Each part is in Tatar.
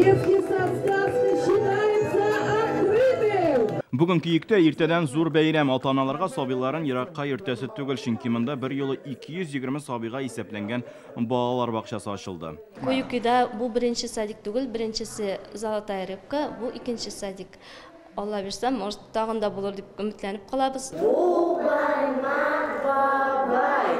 Детский сад «Сказка» считается открытым! Бүген Көектә иртәдән зур бәйрәм. Ата-аналарга сабыйларын еракка йөртәсе түгел, чөнки монда бер юлы 220 сабыйга исәпләнгән балалар бакчасы ачылды. Көеккә бу беренче садик түгел, беренчесе «Золотая рыбка», бу икенче садик. Алла бирсә, может, тагын да булыр дип өметләнеп калабыз. Бу бармак бабай,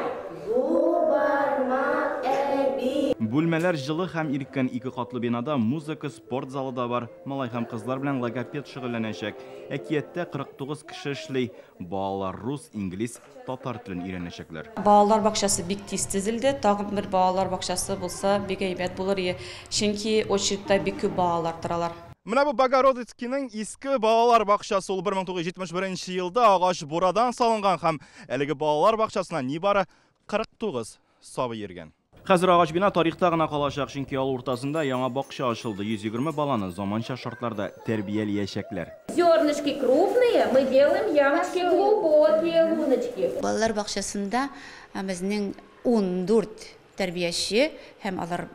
бу бармак әби. Бүлмәләр җылы һәм иркен. Ике катлы бинада музыка, спорт залы да бар. Малай һәм кызлар белән логопед шөгыльләнәчәк. Әкияттә 49 кеше эшли. Балалар рус, инглиз, татар телен өйрәнәчәкләр. Балалар бакчасы бик тиз төзелде. Тагын бер балалар бакчасы булса, бик әйбәт булыр иде. Чөнки очередьта бик күп балалар торалар. Менә бу Богородицкийның иске балалар бакчасы, ул 1971 елда агач бурадан салынган һәм әлеге балалар бакчасына нибары 49 сабый йөргән. Хәзер агач бина тарихта гына калачак, чөнки авыл уртасында яңа бакча ачылды. 120 баланы заманча шартларда тәрбияләячәкләр. Зернышки крупные, мы делаем ямочки глубокие луночки. Балалар бакчасында безнең 14 тәрбияче һәм алар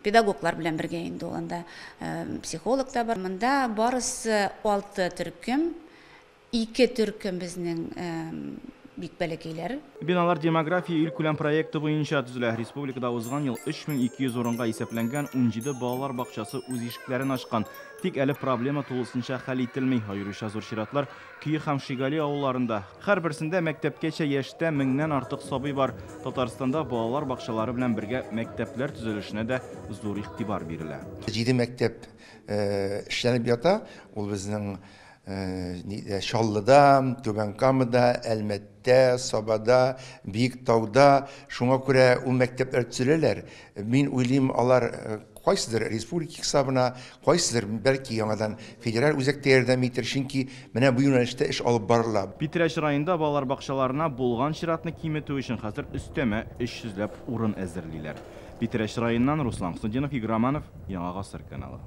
педагоглар белән бергә инде ул анда психолог та бар. Монда барысы 6 төркем, 2 төркем безнең бик бәләкәйләр. Биналар демография илкүләм проекты буенча төзелә. Республикада узган ел 3200 урынга исәпләнгән 17 балалар бакчасы үз ишекләрен ачкан. Тик әле проблема тулысынча хәл ителми. Аеруча зур чиратлар Көек һәм Шигали авылларында. Һәрберсендә мәктәпкәчә яшьтә меңнән артык сабый бар. Татарстанда балалар бакчалары белән бергә мәктәпләр төзелешенә дә зур игътибар бирелә. 7 мәктәп эшләнеп ята. Ул безнең Чаллыда, Түбән Камада, Әлмәттә, Сабада, Биектауда. Шуңа күрә ул мәктәпләр төзеләләр. Мин уйлыйм, алар кайсыдыр республика хисабына, кайсыдыр бәлки яңадан федераль үзәктә ярдәм итер, чөнки менә бу юнәлештә эш алып барыла. Питрәч районында балалар бакчаларына булган чиратны киметү өчен хәзер өстәмә 300 ләп урын әзерлиләр. Питрәч районыннан Руслан Хөснетдинов, Игорь Романов, Яңа Гасыр каналы.